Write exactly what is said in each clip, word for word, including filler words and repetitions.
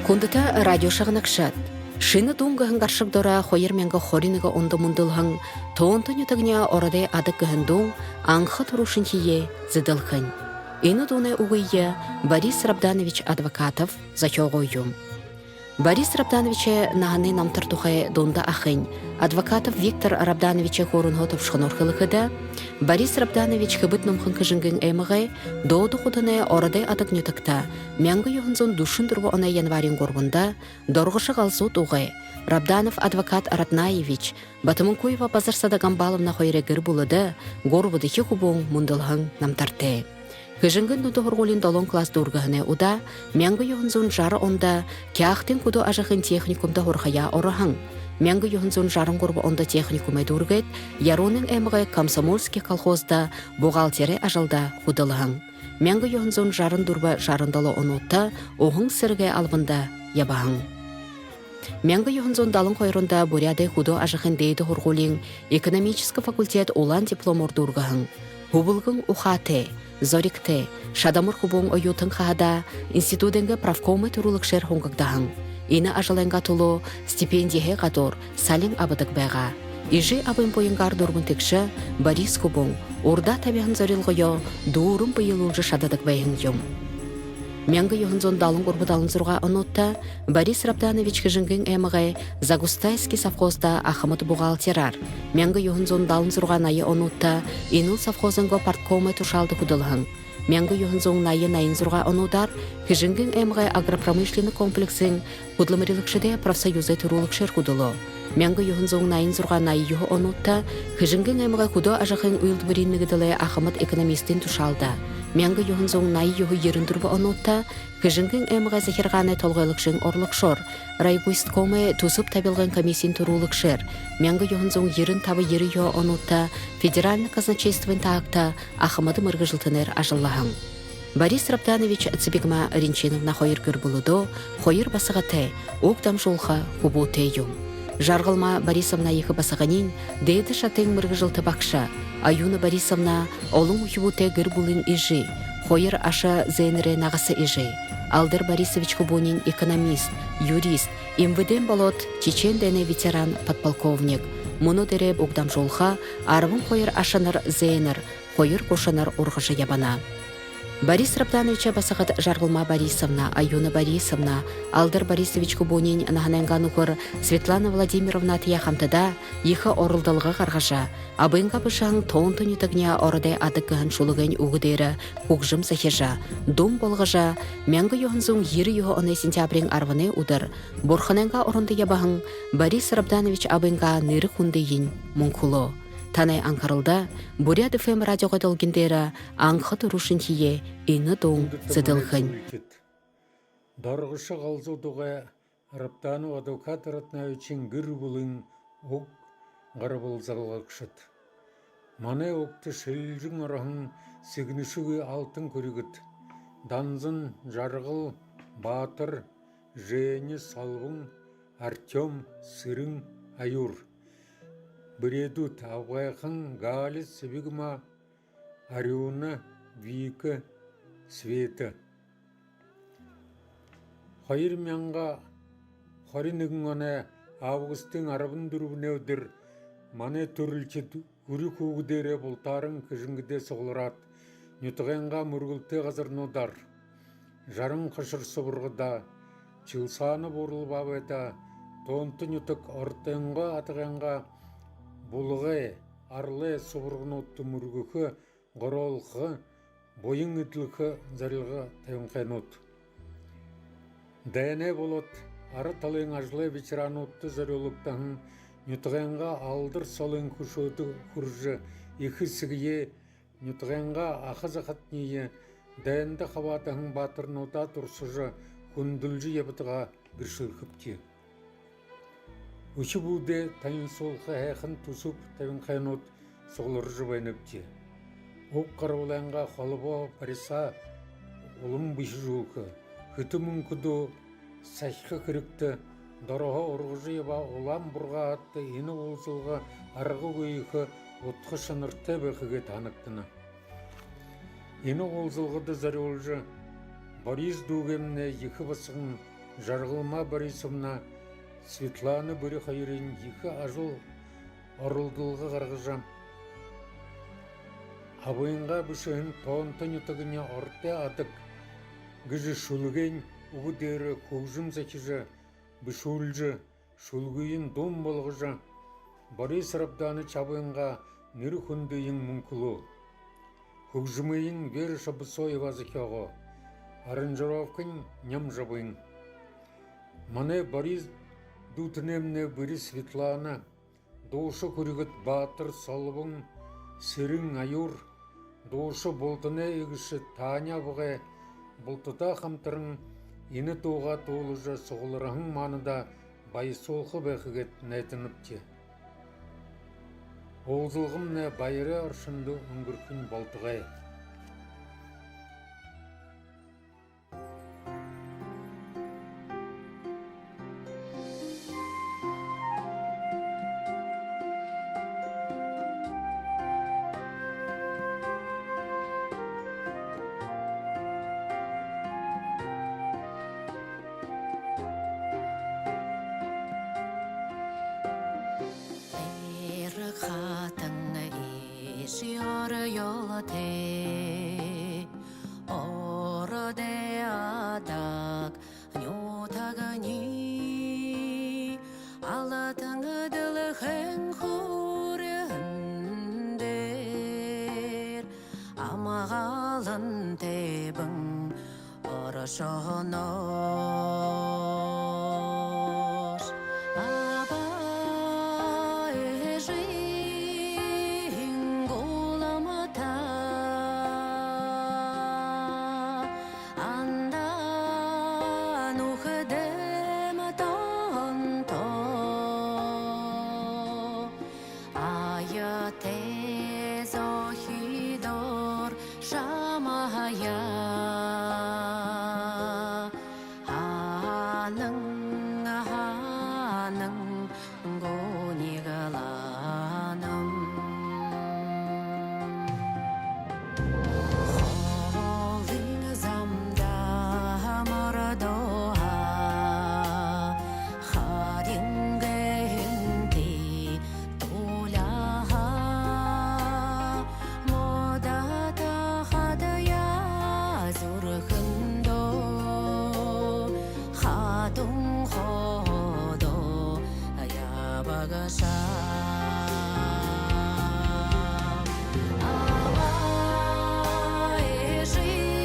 Хүндэтэ радио шагнагшад, «Шэнэ дуун» гэһэн гаршаг доро хоёр мянга хорин нэгэн ондо мүндэлһэн «Тоонто нютагни ородой адаг» гэһэн дуун анха түрүүшынхиеэ зэдэлхэнь. Энэ дуунай үгые Борис Рабданович Адвокатов зохёогоо юм. Борис Рабдановичай наһанай намтар тухай дунда ахань Адвокатов Виктор Рабдановичай хөөрөөнһөө тобшохоноор хэлэхэдэ, Борис Рабданович Хэбэд-Номхон Хэжэнгын аймагай Доодо хутанай Ородой Адаг нютагта мянга юһэн зуун дүшэн дүрбэн оной январиин гурбанда Доргошо Галзуу дугай Рабданов Адвокат Раднаевич, Батомункуева Базарсада Гамбаловна хоёрой гэр бүлэдэ гурбадахи хүбүүн мүндэлһэн намтартай. Хэжэнгын дунда һургуулиин долоон класс дүүргэһэнэй удаа мянга юһэн зуун жаран ондо Хяагтын хүдөө ажахын техникумда һурахаяа ороһон. Мянга юһэн зуун жаран гурбан ондо техникумые дүүргээд, Яруунын аймагай Комсомольский колхоздо бухгалтерэй ажалда хүдэлһэн. Мянга юһэн зуун жаран дүрбэн жаран долоон онуудта Уһан сэрэгэй албанда ябаһан. Мянга юһэн зуун далан хоёр ондо Буряадай хүдөө ажахын дээдэ һургуулиин экономическа факультет улаан дипломоор дүүргэһэн. Хүбэлгэн ухаатай, зоригтой, шадамар хүбүүн оюутан хаһадаа институдэйнгээ профкомой түрүүлэгшээр һунгагдаһан. Энэ ажалайнгаа түлөө стипендиһээ гадуур салин абадаг байгаа. Эжы абын буянгаар дүрбэн тэгшэ Борис хүбүүн урдаа табиһан зорилгоёо дүүрэн бэелүүлжэ шададаг байһан юм. Мянга юһэн зуун далан гурба далан зургаа онуудта Борис Рабданович Хэжэнгын аймагай Загустайский совхоздо ахамад бухгалтераар, мянга юһэн зуун далан зургаа ная онуудта Инал совхозойнгоо парткомой тушаалда хүдэлһэн. Мянга юһэн зуун ная наян зургаа онуудаар Хэжэнгын аймагай агропромышленный комплексэй хүдэлмэрилэгшэдэй профсоюзай түрүүлэгшээр хүдэлөө. Мянга юһэн зуун наян зургаа ная юһэн онуудта Хэжэнгын аймагай хүдөө ажахын үйлэдбэриин нэгэдэлэй ахамад экономистын тушаалда, мянга юһэн зуун ная юһэн ерэн дүрбэн онуудта Хэжэнгын аймагай захиргаанай толгойлогшын орлогшоор, райгүйсэдкомой түсэб табилгын комиссиин түрүүлэгшээр, мянга юһэн зуун ерэн таба ерэн юһэн онуудта федеральна казначействын таһагта ахамад мэргэжэлтэнээр ажаллаһан. Борис Рабданович, Цыбигма Ринчиновна хоёр гэр бүлэдөө хоёр басагатай, уг дамжуулха хүбүүтэй юм. Жаргалма Борисовна ехэ басаганиинь дээдэ шатын мэргэжэлтэ багша, Аюна Борисовна олон үхибүүтэй гэр бүлын эжы, хоёр аша зээнэрэй нагаса эжы. Алдар Борисович хүбүүниинь экономист, юрист, МВД-н болоод Чечен дайнай ветеран, подполковник. Мүнөө дээрээ уг дамжуулха арбан хоёр ашанар зээнэр, хоёр гушанар ургажа ябана. Борис Рабдановичай басагад Жаргалма Борисовна, Аюна Борисовна, Алдар Борисович хүбүүниинь наһанайнгаа нүхэр Светлана Владимировнатаяа хамтадаа ехэ оролдолго гаргажа, абынгаа бэшэһэн «Тоонто нютагни ородой адаг» гэһэн шүлэгэй үгэ дээрэ хүгжэм захижа, дуун болгожо, мянга юһэн зуун ерэн юһэн оной сентябриин арбанай үдэр бурханайнгаа орондо ябаһан Борис Рабданович абынгаа нэрэ хүндыень мүнхэлөө. Танай анхаралда Буряад ФМ радиогой долгин дээрэ анха түрүүшынхиеэ энэ дуун зэдэлхэнь. Доргошо Галзуу дугай Рабданов Адвокат Раднаевичай гэр бүлын уг гарбалзалагшад. Манай угта шэлжэн ороһон сэгнэшэгүй алтан хүрьгэд: Данзан, Жаргал, Баатар, Женя, Солбон, Артём, Сэрэн, Аюур. Бэреэдүүд: Абгайхан, Галя, Цыбигма, Арюуна, Вика, Света. Хоёр мянга хорин нэгэн оной августын арбан дүрбэнэй үдэр манай түрэлхид үри хүүгэдээрээ бултааран Хэжэнгэдэ суглараад, нютагайнгаа мүргэлтэй газарнуудаар, Жаран хошор субаргада, Чилсана буурал баабайда, Тоонто нютаг ордонгоо адагайнгаа Булагай, Арлай субаргануудта мүргэхэ, гороолхо, буян эдлэхэ зорилго табинхайнууд. Дайнай болоод ара талын ажалай ветерануудта зорюулагдаһан нютагайнгаа алдар солын хүшөөтэ хүрэжэ, эхэ эсэгэеэ, нютагайнгаа аха захатаниие, дайнда хабаадаһан баатарнуудаа дурсажа, хүндэлжэ ябадагаа гэршэлхэбди. Үхибүүдээ танилсуулха һайхан түсэб табинхайнууд сугларжа байнабди. Уг гарбалайнгаа холбоо барисаа улам бэшэжүүлхэ, хэтэ мүнхэдөө сахиха хэрэгтэ дороһоо ургажа ябаа улаан бургааһадта энэ уулзалга аргагүй ехэ удха шанартай байха гээд һанагдана. Энэ уулзалгада зорюулжа Борис дүүгэймнай ехэ басаган Жаргалма Борисовна Светлана Бэри хоёрынь ехэ ажал оролдолго гаргажа, абынгаа бэшэһэн «Тоонто нютагни ортой адаг» гэжэ шүлэгэй үгэ дээрэ хүгжэм захижа, бэшүүлжэ, шүлэгыень дуун болгожо, Борис Рабданович абынгаа нэрэ хүндыень мүнхэлөө. Хүгжэмыень Вера Шабусоева зохёогоо, аранжировкань Нямжабын. Манай Борис дүүтэнэймнай Бэри Светлана, дууша хүрьгэд Баатар Солбон, Сэрэн Аюур, дууша бултанай эгэшэ Таня абгай бултадаа хамтаран энэ дуугаа дуулажа суглараһан маанадаа баясуулха байха гээд найданабди. Уулзалгамнай баярай оршондо үнгэрхэнь болтогой. Эр хатан эшэ орёолтой, ородой адаг нютагни, алтан дэлхэйн хүрьһэн дээрэ амгалан тэбэн оршоноош. Аба эжын гуламта, анда нүхэдэйм тоонто, аятай зохидоор шамайе һанан, һанан гунигаланам. Холын замда мордоо һаа, хадин гэһэнтэ туляаһаа, модо тахадаа зүрхэндөө хадуун ходо ябагша. Аба эжын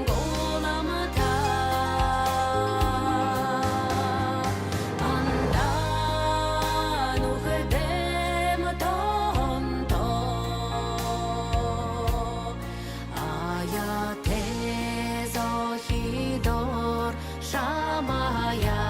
гуламта, анда нүхэдэйм тоонто, аятай зохидоор шамайе